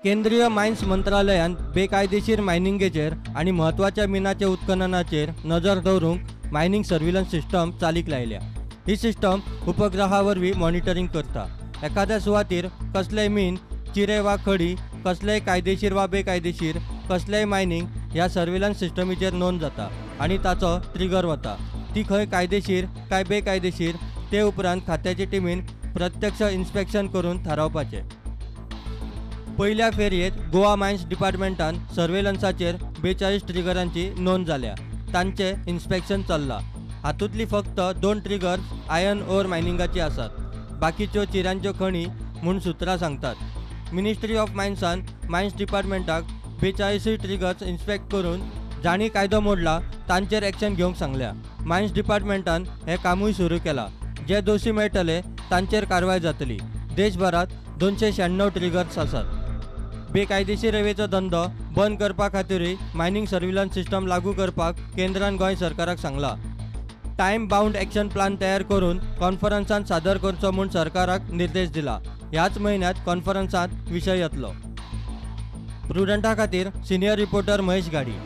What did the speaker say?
केंद्रीय मायन्स मंत्रालयान बेकायदेशीर मायनिंगेचेर आनी म्हत्वाच्या मिनाच्या उत्खननाचेर नजर दवरूंक मायनिंग सर्विलन्स सिस्टम चालीक लायल्या. ही सिस्टम उपग्रहा वरवीं मॉनिटरींग करता. एखाद्या सुवातीर कसलेय मीन, चिरे वा खडी, कसलेय कायदेशीर वा बेकायदेशीर कसलेय मायनिंग ह्या सर्विलन्स सिस्टमीचेर नोंद जाता आनी ताचो ट्रिगर वता. ती खंय कायदेशीर काय बेकायदेशीर ते उपरांत खात्याचे टिमीन प्रत्यक्ष इन्स्पेक्शन करून थारावपाचें. पयल्या फेरयेंत गोवा मायन्स डिपार्टमेंटान सर्वेलन्साचेर 42 ट्रिगरांची नोंद जाल्या. तांचें इन्स्पेक्शन चल्लां. हातूंतली फक्त 2 ट्रिगर्स आयर्न ओर मायनिंगाची आसात. बाकीच्यो चिऱ्यांच्यो खणी म्हूण सुत्रां सांगतात. मिनिस्ट्री ऑफ मायन्सान मायन्स डिपार्टमेंटाक 42 ट्रिगर्स इन्स्पेक्ट करून जांणी कायदो मोडला तांचेर एक्शन घेवंक सांगल्या. मायन्स डिपार्टमेंटान हें कामूय सुरू केलां. जे दोशी मेळटले तांचेर कारवाय जातली. देशभरांत 296 ट्रिगर्स आसात. बेकायदेशीर रेंवेचो धंदो बंद करपा खातीरूय मायनिंग सर्विलन्स सिस्टम लागू करपाक केंद्रान गोंय सरकाराक सांगलां. टायम बाउंड एक्शन प्लान तयार करून कॉन्फरन्सांत सादर करचो म्हूण सरकाराक निर्देश दिला. ह्याच म्हयन्यांत कॉन्फरन्सांत विशय येतलो. प्रुडंटा खातीर सिनियर रिपोर्टर महेश गाडी.